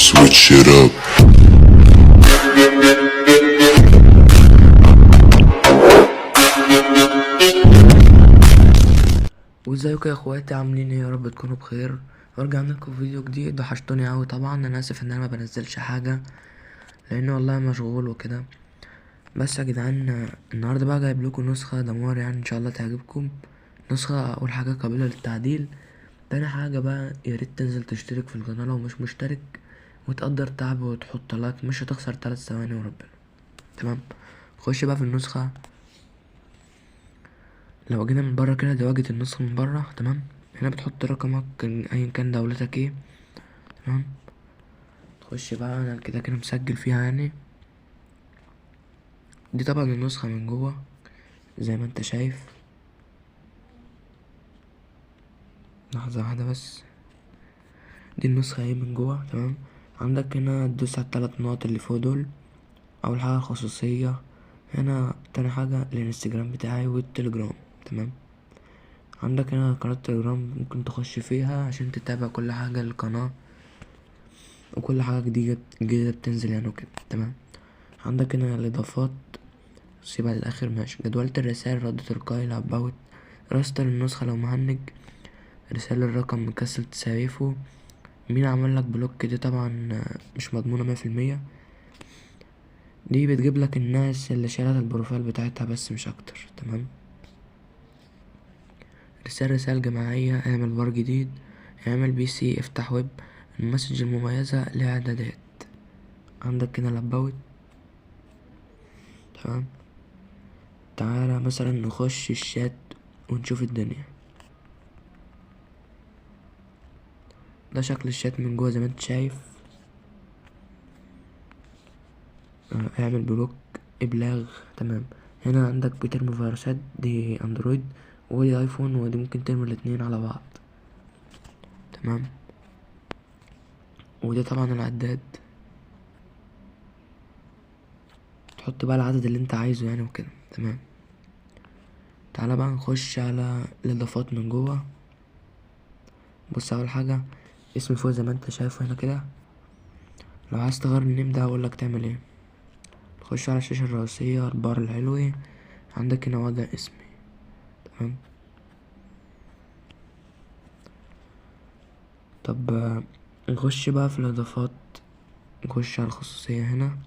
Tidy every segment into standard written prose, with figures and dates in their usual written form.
Switch it up. وازيكم يا اخواتي، عاملين ايه؟ يا رب تكونوا بخير. ورجعنا لكم فيديو جديد. وحشتوني اوي طبعا. انا اسف ان انا ما بنزلش حاجة لان والله مشغول وكده. بس يا جدعان النهارده بقى جايب لكم نسخه دمار، يعني ان شاء الله تعجبكم. نسخه اول حاجة قابله للتعديل، تاني حاجة بقى يا ريت تنزل تشترك في القناة لو مش مشترك، وتقدر تعب وتحط like، مش هتخسر 3 ثواني وربنا. تمام، خش بقى في النسخة. لو جينا من بره كده، دي واجهة النسخة من بره. تمام، هنا بتحط رقمك ايا كان دولتك ايه. تمام، تخش بقى. انا كده كده مسجل فيها يعني. دي طبعا النسخة من جوه زي ما انت شايف. لحظة واحدة بس، دي النسخة اهي من جوه. تمام، عندك هنا تدوس على التلات نقط اللي فوق دول. اول حاجة خصوصية، هنا تاني حاجة الانستجرام بتاعي والتليجرام. تمام، عندك هنا قناة تليجرام ممكن تخش فيها عشان تتابع كل حاجة للقناة وكل حاجة جديدة بتنزل يعني وكده. تمام، عندك هنا الإضافات سيبها للآخر ماشي. جدولة الرسائل، رد تلقائي، ال about، restart النسخة لو مهنج، رسالة الرقم مكسل تسيفه، مين عمل لك block، دي طبعا مش مضمونة 100%. دي بتجيب لك الناس اللي شالت ال profile بتاعتها بس مش اكتر. تمام، رسالة جماعية، اعمل بار جديد، اعمل PC، افتح ويب، ال message المميزة لإعدادات. عندك هنا ال about. تمام، تعالى مثلا نخش الشات ونشوف الدنيا. ده شكل الشات من جوه زي ما انت شايف. اعمل block، ابلاغ. تمام، هنا عندك بترمي فيروسات، دي اندرويد ودي ايفون، ودي ممكن ترمي الاتنين على بعض. تمام، وده طبعا العداد، تحط بقى العدد اللي انت عايزه يعني وكده. تمام، تعالى بقى نخش على الاضافات من جوه. بص، اول حاجة اسم فوق زي ما انت شايفه هنا كده. لو عايز تغير ال name ده هقولك تعمل ايه. تخش على الشاشة الرئيسية، البار العلوي، عندك هنا وضع اسمي. تمام، طب نخش بقى في الاضافات، نخش على الخصوصية. هنا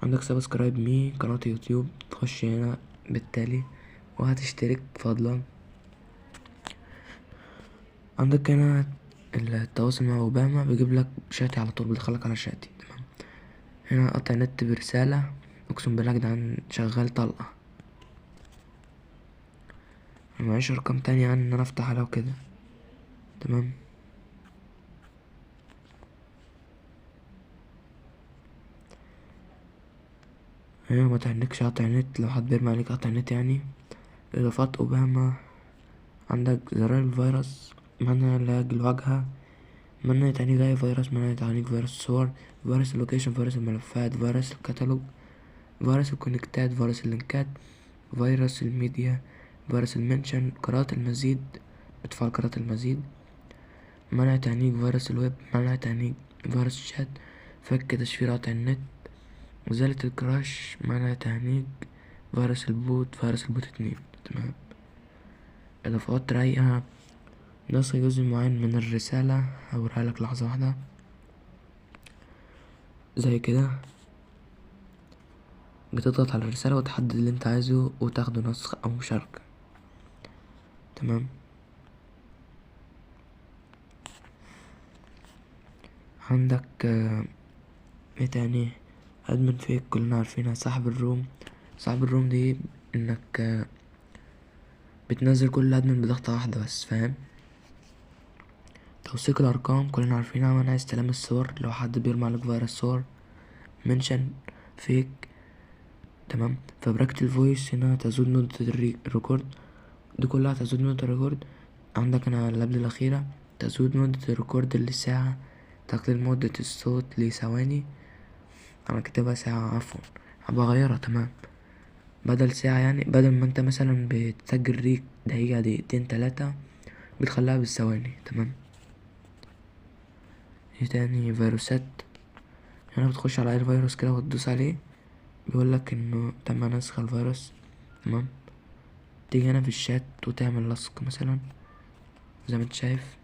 عندك subscribe me، قناة يوتيوب، تخش هنا بالتالي وهتشترك فضلا. عندك هنا التواصل مع اوباما، بيجيب لك شاتي على طول، بيدخلك على شاتي. تمام، هنا قطع نت برسالة، اقسم بالله يا جدعان شغال طلقة. انا معيش ارقام تانية يعني ان انا افتح عليها وكده. تمام، ايوه ما تهنكش قطع نت، لو حد بيرمي عليك قطع نت يعني. اضافات اوباما، عندك زرار الفيروس، منع lag الواجهة، منع تعنيك اي فيروس، منع تعنيك فيروس الصور، فيروس ال location، فيروس الملفات، فيروس الكتالوج، فيروس الكونكتات، فيروس اللينكات، فيروس الميديا، فيروس ال mention، قراءة المزيد، ادفع قراءة المزيد، منع تعنيك فيروس الويب، منع تعنيك فيروس الشات، فك تشفير قطع النت، إزالة ال crash، منع تهنيج فيروس ال bot، فيروس ال bot 2. تمام، إضافات رايقة، نسخ جزء معين من الرسالة، هوريها لك لحظة واحدة. زي كده بتضغط على الرسالة وتحدد اللي انت عايزه وتاخده نسخ أو مشاركة. تمام، عندك ايه تاني؟ admin fake كلنا عارفينها، سحب ال room. سحب ال room دي انك بتنزل كل admin بضغطة واحدة بس، فاهم؟ توثيق الارقام كلنا عارفينها، منع استلام الصور لو حد بيرمي عليك فيروس صور، mention fake. تمام، فبركة ال voice هنا تزود مدة ال record، دي كلها تزود مدة ال record. عندك هنا اللي قبل الأخيرة تزود مدة ال record لساعة، تقليل مدة الصوت لثواني، أنا كاتبها ساعة عفوا هبقى أغيرها. تمام، بدل ساعة يعني بدل ما انت مثلا بتسجل rec دقيقة دقيقتين تلاتة بتخليها بالثواني. تمام، ايه تاني؟ فيروسات. هنا بتخش على اي فيروس كده وتدوس عليه، بيقولك انه تم نسخ الفيروس. تمام. تيجي هنا في الشات وتعمل لصق مثلا زي ما انت شايف.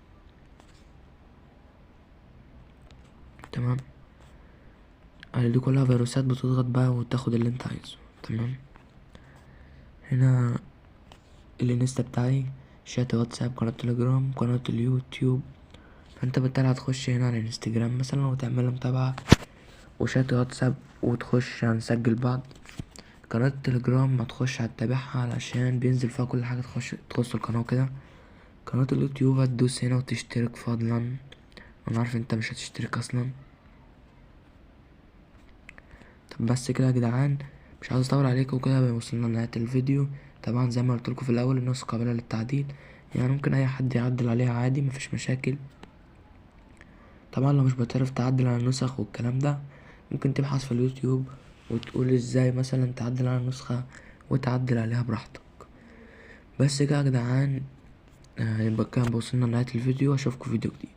تمام. دي كلها فيروسات، بتضغط بقى وتاخد اللي انت عايزه. تمام. هنا الانستا بتاعي، شات واتساب، قناة تليجرام، قناة اليوتيوب. فانت بالتالي هتخش هنا على الانستجرام مثلا وتعمل متابعة وشات واتساب، وتخش هنسجل بعض. قناة تليجرام ما تخش هتتابعها علشان بينزل فيها كل حاجة تخص القناة وكده. قناة اليوتيوب هتدوس هنا وتشترك فضلا، انا عارف انت مش هتشترك اصلا. طب بس كده يا جدعان، مش عاوز اطول عليكم وكده، وصلنا لنهاية الفيديو. طبعا زي ما قلت لكم في الاول النسخة قابلة للتعديل، يعني ممكن اي حد يعدل عليها عادي، مفيش مشاكل. طبعا لو مش بتعرف تعدل على النسخ والكلام ده، ممكن تبحث في اليوتيوب وتقول ازاي مثلا تعدل على النسخة وتعدل عليها براحتك. بس كده يا جدعان، يبقى كده وصلنا لنهاية الفيديو، اشوفكم في فيديو جديد.